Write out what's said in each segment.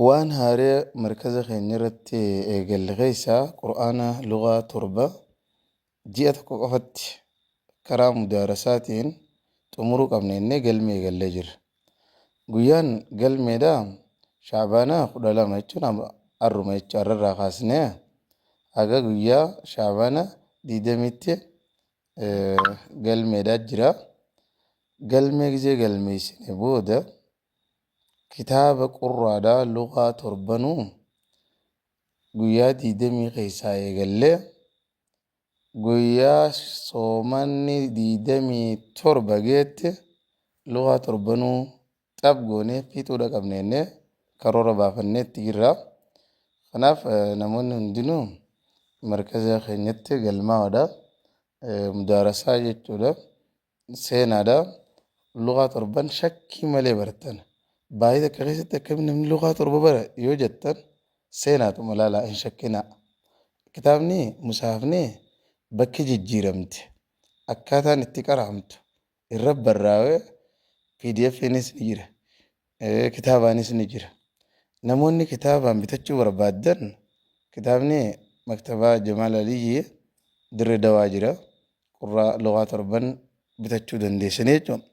Waan haaree markaza keenya irratti eegalle keessaa Qur'aana lugaa 7 ji'a tokko qofatti karaa mudaarasaatiin xumuruu qabna jennee galmee eegallee jirra. Guyyaan galmeedhaa Sha'baana 12 jechuun arruma jechuudha. Arrarraa kaasnee haga guyyaa Sha'baana 20tti galmeedhaa jira. Galmee gizee galmeessine booda Kitaaba qurraadhaa lugaa torbanuu guyyaa diidamii keessaa eegallee guyyaa soomanni 27 geette lugaa torbanuu xab goonee fixuudha qabna jennee karoora baafannee itti jirra. Kanaaf namoonni hundinuu markaza keenyatti galmaa'oodha. Mudaarasaa jechuudha. Seenaadha. Lugaa torban shakkii malee bartan. Baay'ee takka keessatti akkamiin namni lugaa torba bara yoo jettan seenaatuma laalaa hin shakkinaa. Kitaabni musaafni bakki jijjiiramte akkaataan itti qara'amtu irra barraa'ee PDFnis ni jira. Kitaabaanis ni jira. Namoonni kitaabaan bitachuu barbaaddan kitaabni maktabaa Jamaal Aliyyii Dirree Dawaa jira. Qurraa lugaa torban bitachuu dandeessanii jechuudha.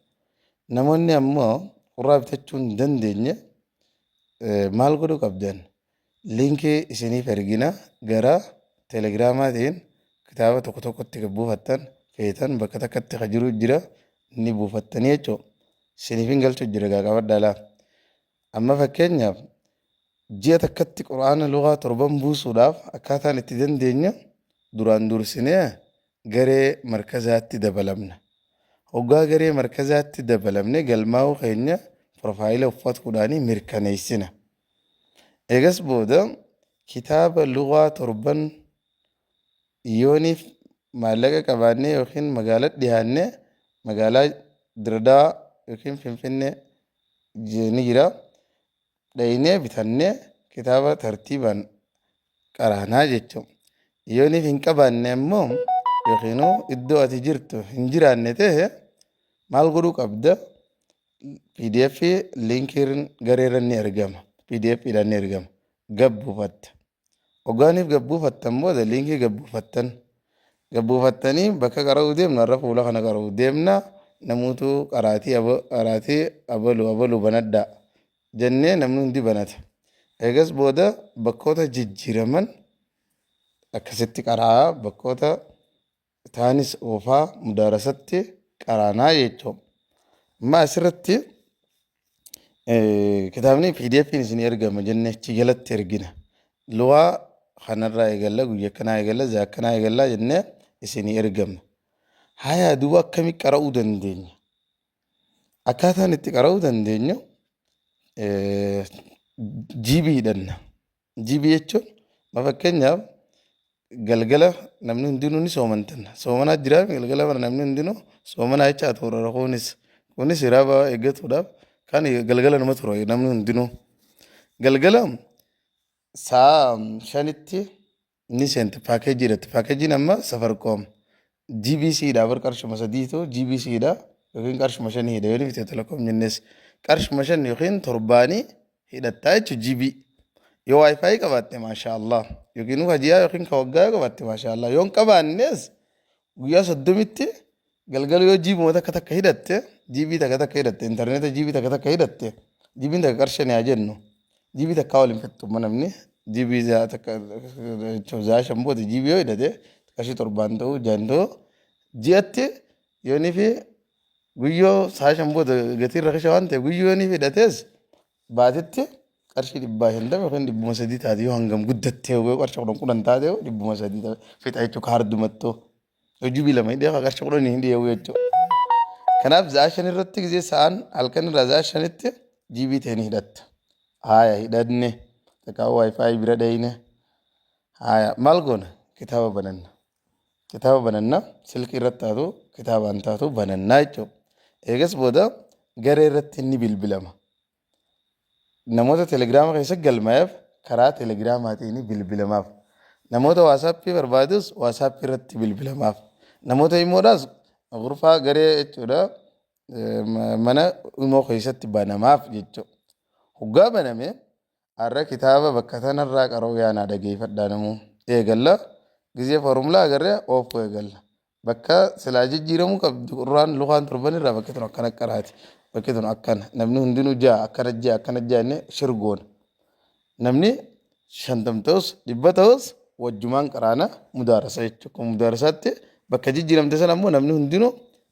Namoonni ammoo qurraa bitachuu hin dandeenye maal godhuu qabdan? Liinkii isiniif ergina gara telegiraamaatiin kitaaba tokko tokkotti kan buufattan feetan bakka takkatti kan jiru jira ni buufattanii jechuudha. Isiniif hin galchu jira gaa qabadhaa laa. Amma fakkeenyaaf ji'a takkatti quraana lugaa torban buusuudhaaf akkaataan itti dandeenyu duraan dursinee garee markazaatti dabalamna. Hoggaa garee markazaatti dabalamne galmaa'uu keenya profaayila uffatuudhaanii mirkaneessina. Eegas booda kitaaba lugaa torban yooniif maallaqa qabaannee yookiin magaalaa dhiyaannee magaalaa Dirredawaa yookiin Finfinnee ni jira. Dhaynee bitannee kitaaba tartiibaan qaraanaa jechuudha. Yooniif hin qabaanne ammoo yookiin iddoo ati jirtu hin jiraanne ta'e maal godhuu qabda? PDF liinkiin gareerra ni argama. PDF dhaan ni argama. Gad buufatta. Hoggaaniif gad buufattan booda liinkii gad buufattan. Gad buufattanii bakka qara'uu deemnu har'a fuula kana qara'uu deemna. Namuutu qaraatii qaraatii abalu abalu banadhaa jennee namni hundi banata. Eegas booda bakkoota jijjiiraman akkasitti qara'aa bakkoota taanis oofaa mudaarasatti qaraanaa jechuudha. Amma asirratti kitaabni PDF'n isin ergama jenne achi jalatti ergina. Luwaa kanarraa eegalla guyya akkanaa eegalla zaa akkanaa eegalla jennee isinii ergama. Hayaa duuba akkamii qara'uu dandeenya? Akkaataan itti qara'uu dandeenyu GB hidhanna. GB jechuun ma fakkeenyaaf galgala namni hundinuu ni soomantan. Soomanaa jira galgala bara namni hundinuu soomanaa jecha tura kunis kunis hiraaba eeggatuudhaaf kan galgala nama tura namni hundinuu. Galgala sa'a 5tti ni seente paakeejii irratti. Paakeejiin amma safarikoom GBC dha bar qarshuma sadiitu GBC dha yookiin qarshuma shanii hidha yoo Itiyoo Telekoom jennes qarshuma shan yookiin torbaanii hidhattaa jechuun GB. Yoo wifi qabaatte maasha Allah yookiin hajiyaa yookiin ka waggaa yoo qabaatte maasha Allah yoo hin qabaannes guyyaa 30tti galgala yoo GB takka takka hidhatte GB takka takka hidhatte intarneeta GB takka takka hidhatte GB'n takka qarshii haa jennu GB takkaa waliin fixxu namni GB takka zaa shan booda GB yoo hidhate qarshii torbaan ta'uu jaan ta'uu ji'atti yoonii fi guyyoo sa'a shan booda gatiin rakisha waan ta'eef guyyoo yoonii fi hidhates baatitti qarshii 150 yookiin 300 taate yoo hangam guddattee yoo qarshii 10 10 taate 300 fixa jechuudha kaardumattoo. Hojii lama hidhee qarshii 10 hin dhiyeewu jechuudha. Kanaaf za'a shan irratti gisee sa'aan halkan irraa za'a shanitti GB ta'e ni hidhatta. Haaya hidhanne takkaa wifi bira dhayne. Haaya maal goona kitaaba bananna. Kitaaba bananna silkii irratti taatu kitaabaan taatu banannaa jechuudha. Eegas booda garee irratti ni bilbilama. Namoota telegiraama keessa galmaa'eef karaa telegiraamaatiin bilbilamaaf. Namoota waasaappii barbaadus waasaappii irratti bilbilamaaf. Namoota imoodhaas gurfaa garee jechuudha mana imoo keessatti banamaaf jechuudha. Hoggaa baname Har'a kitaaba bakka tanarraa qara'uu yaanaa dhageeffadhaa namuu. Eegalla. Gizee foormulaa agarree oofuu eegalla. Bakka silaa jijjiiramuu qabdu qurraan lukaan torban irraa bakki tun akkana qaraati. Bakki tun akkana. Namni hundinuu ja'a akkana ja'a akkana ja'a jennee shirgoona. Namni 50 ta'us 100 ta'us wajjumaan qaraana mudaarasa jechuudha. Kun mudaarasaatti bakka jijjiiramte sana immoo namni hundinuu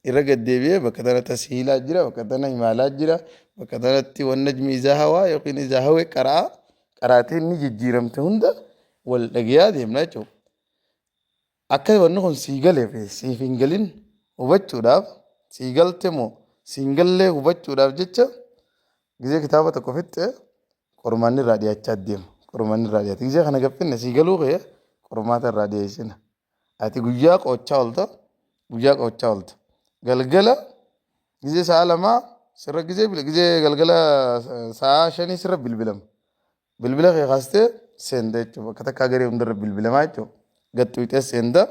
irra gad deebi'ee bakka tana tasiilaa jira, bakka tana imaalaa jira, bakka tanatti wannajmi izaa hawaa yookiin izaa hawee qaraa qaraatiin inni jijjiiramte hunda wal dhagayaa deemna jechuudha. Akka wanni kun sii galee fi siif hin galin hubachuudhaaf sii galte moo sii hin gallee hubachuudhaaf jecha gizee kitaaba tokko fixxe qormaanni irraa dhiyaachaa deema. Qormaanni irraa dhiyaata. Gizee kana gaffinne sii galuu kee qormaata irraa dhiyeessina. Ati guyyaa qo'achaa oolta. Guyyaa qo'achaa oolta. Galgala gizee sa'a 2 sirra gizee gizee galgala sa'a 5 sirra bilbilama. Bilbila kee kaastee seenta jechuudha. Bakka takkaa garee hundarra bilbilamaa jechuudha. Gad xuuxee seenta.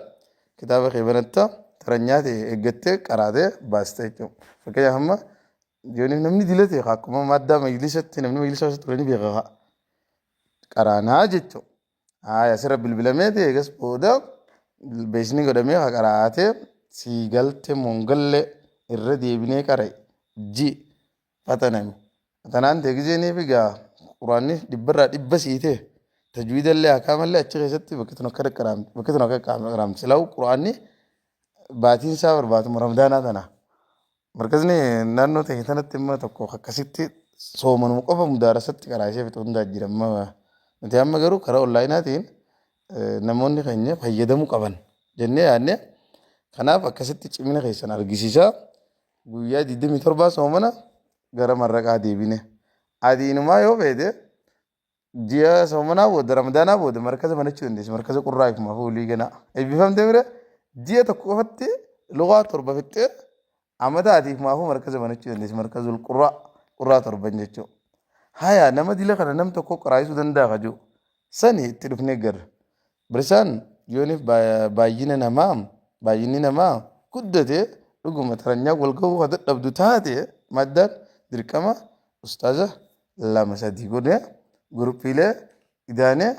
Kitaaba kee banatta. Taranyaa ta'e eeggattee qaraatee baasta jechuudha. Fakkeenyaaf amma yooniif namni dila ta'e akkuma maddaa majlisatti namni majlisa keessa ture ni beeka. Qaraanaa jechuudha. Haaya asirra bilbilamee ta'e eegas booda beeksisni godhamee haa qaraatee sii galte mongalle irra deebinee qara'e ji fataname. Fatanaan ta'e gizeenii fi gaa quraanni dhibbarraa dhibba sii ta'e tajwiidallee akaamallee achi keessatti bakki tun akka qaraamte bakki tun akka qaraamte silaa'u quraanni baatiin isaa barbaatuma ramadaanaa tana. Markazni naannoo ta'e tanatti immoo tokko akkasitti soomanuma qofa mudaarasatti qaraasee fixu hundaa jira amma nuti amma garuu karaa onlaayinaatiin namoonni keenya fayyadamuu qaban jennee yaadne. Kanaaf akkasitti cimina keessan argisiisaa guyyaa 27 soomana gara marraqaa deebine adiinumaa yoo feete ji'a soomanaa booda ramadaanaa booda markaza banachuu dandeessi. Markaza qurraa ifuma fuulii ganaa eebbifamtee bira ji'a tokko qofatti lugaa torba fixxee amata ati ifumaafuu markaza banachuu dandeessi. Markazul qurraa qurraa torban jechuudha. Haya nama dila kana nam tokko qaraayisuu danda'a kajuu sani itti dhufnee garra. Birisaan yooniif baay'ina namaa baay'inni namaa guddate dhuguma taranyaa wal gahuu ka dadhabdu taate maddaan dirqama ustaaza lama sadii godhee guruppiilee idaanee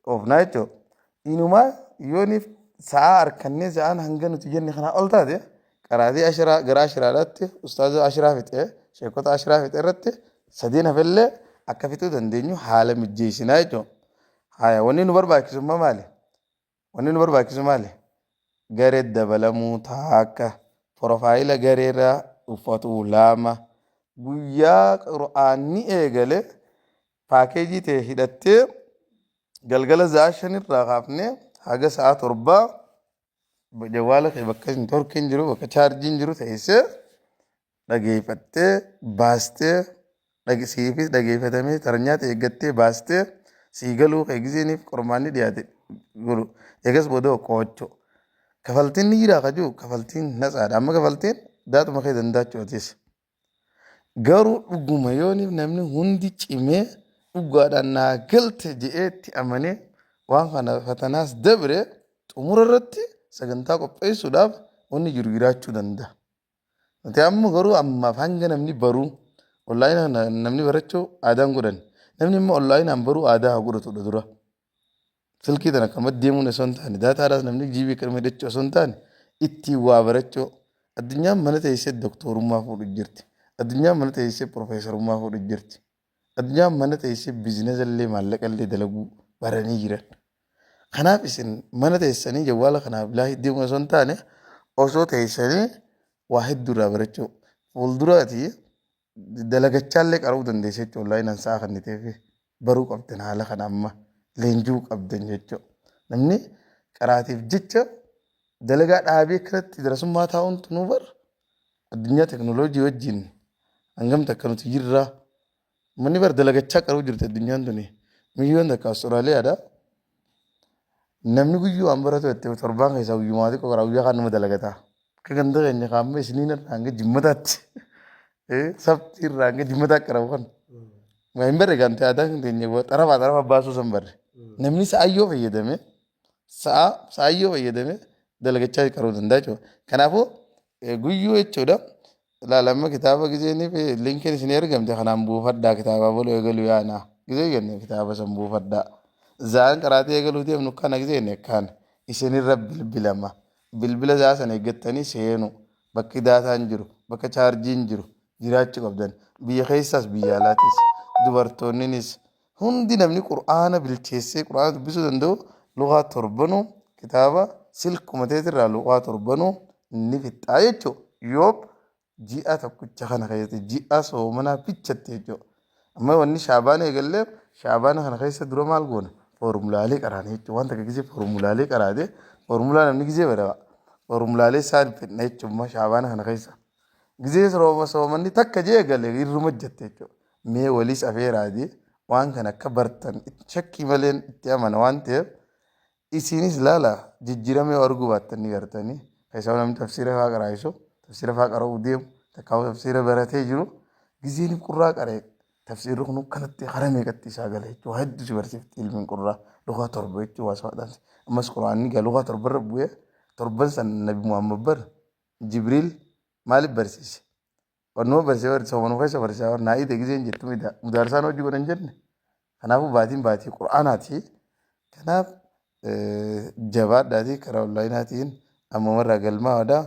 oofnaa jechuudha. Inumaa yooniif sa'aa harkannee sa'aan hanga nuti jenne kanaa ol taate qaraatii ashiraa gara ashiraadhaatti ustaaza ashiraa fixee sheekota ashiraa fixee irratti sadeen hafellee akka fixuu dandeenyu haala mijjeessinaa jechuudha. Haya wanni nu barbaachisu immoo maali? Wanni nu barbaachisu maali? Garee dabalamuu taakka porofaayila gareerra uffatu lama guyyaa qur'aanni eegale paakeejii ta'e hidhattee galgala sa'a shanirraa kaafnee haga sa'a torbaa jawwaala kee bakka torkiin jiru bakka chaarjiin jiru teessee dhageeffattee baastee siifis dhageeffatamee taranyaata eeggattee baastee sii galuu kee gizeeniif qormaanni dhiyaate godhu eegas booda qo'achuu. Kafaltiin ni jiraa kajuu kafaltiin natsaadha amma kafaltiin daatuma kee dandaachuu atis. Garuu dhuguma yooniif namni hundi cimee dhugaadhaan naa galte je'ee itti amanee waan kana fatanaas dabre xumura irratti sagantaa qopheessuudhaaf wanni jiru jiraachuu danda'a. Nuti amma garuu ammaaf hanga namni baruu onlaayinaan namni barachuu aadaan godhan. Namni immoo onlaayinaan baruu aadaa haa godhatudha dura. Silkii tana akkanumatti deemuun osoo hin taane daataadhaas namni jiibii akkanuma hidhachuu osoo hin taane ittiin waa barachuu. Addunyaan mana teessee doktorummaa fuudhu jirti. Addunyaan mana teessee piroofeesarummaa fuudhu jirti. Addunyaan mana teessee biizinasa illee maallaqa illee dalaguu baranii jiran. Kanaaf isin mana teessanii jawwaala kanaaf bilaa deemuun osoo hin taane osoo teessanii waa hedduu irraa barachuu. Fuulduraati dalagachaallee qara'uu dandeessa jechuudha. Onlaayinaan sa'a kenniteef baruu qabdan haala kana amma leenji'uu qabdan jechuudha. Namni qaraatiif jecha dalagaa dhaabee akkanatti darasummaa taa'uun tunuu bar addunyaa teknooloojii wajjin hangam takka nuti jirra. Manni bar dalagachaa qaruu jirti addunyaan tuni. Miyyoon takka Awustiraaliyaadha. Namni guyyuu waan baratu jettee torbaan keessaa guyyumaa xiqqoo karaa guyyaa kaan nama dalagataa. Akka ganda keenya kaamma isiniin irraa hanga jimmataatti sabtii irraa hanga jimmataa qarabu kan. Waa hin barre gaante aadaan keenya xarafaa xarafa baasuu san barre. Namni sa'aayyoo fayyadame sa'a sa'aayyoo fayyadame dalagachaa qaruu danda'a jechuudha. Kanaafuu guyyuu jechuudha. Ilaala amma kitaaba gizeenii fi linkiin isin ergamte kanaan buufadhaa kitaaba boloo eegaluu yaana. Gizee jenne kitaaba san buufadhaa. Za'aan qaraatee eegaluu deemnu kana gizee jenne kana isinirra bilbilama. Bilbila za'aa sana eeggattanii seenu. Bakki daataan jiru, bakka chaarjiin jiru jiraachuu qabdan. Biyya keessaas biyya alaatis dubartoonninis hundi namni Qur'aana bilcheessee Qur'aana dubbisuu danda'u lugaa torbanuu kitaaba silkuma teetirraa lugaa torbanuu ni fixxaa jechuudha. Yoo ji'a tokkicha kana keessatti ji'a soomanaa bichatti jechuudha. Amma wanni shaabaana eegalleef shaabaana kana keessa dura maal goona? Foormulaalee qaraana jechuudha. Wanta akka gisee foormulaalee qaraate foormulaa namni gisee bara foormulaalee isaan fidna jechuudha shaabaana kana keessa. Gisee sooma soomanni takka jee eegale irruma jette jechuudha. Mee waliis afeeraati waan kana akka bartan shakkii maleen itti amana waan ta'eef Isiinis laala jijjiirama yoo arguu baattan ni gartanii. Keessaa namni tafsiira faa qaraa'isu, tafsiira faa qara'uu deemu, takkaa'uu tafsiira baratee jiru gizeen qurraa qara'e tafsiirri kun akkanatti hara meeqatti isaa gala jechuudha. Waa hedduu si barsiifti ilmiin qurraa lugaa torba jechuudha waa sabaadhaan. Ammas quraanni gaa lugaa torbarra bu'ee torban san Nabi Muhammad bar Jibriil maaliif barsiise? Wannuma barsiise bar soomanuma keessa barsiisaa bar naa'ii ta'e gizeen jettu mudaarsaan hojii godhan jenne. Kanaafuu baatiin baatii qur'aanaati. Kanaaf jabaadhaatii karaa onlaayinaatiin ammumarraa galmaa'aadha.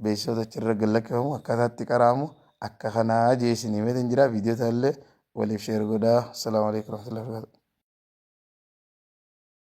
Beeksisoota achirra gad lakkifamu akkaataa itti qara'amu akka kanaa jee isinii himeetiin jira. Viidiyoo tanallee waliif sheer godhaa. Assalaamu alaikum warahmatullahi wabarakatuh.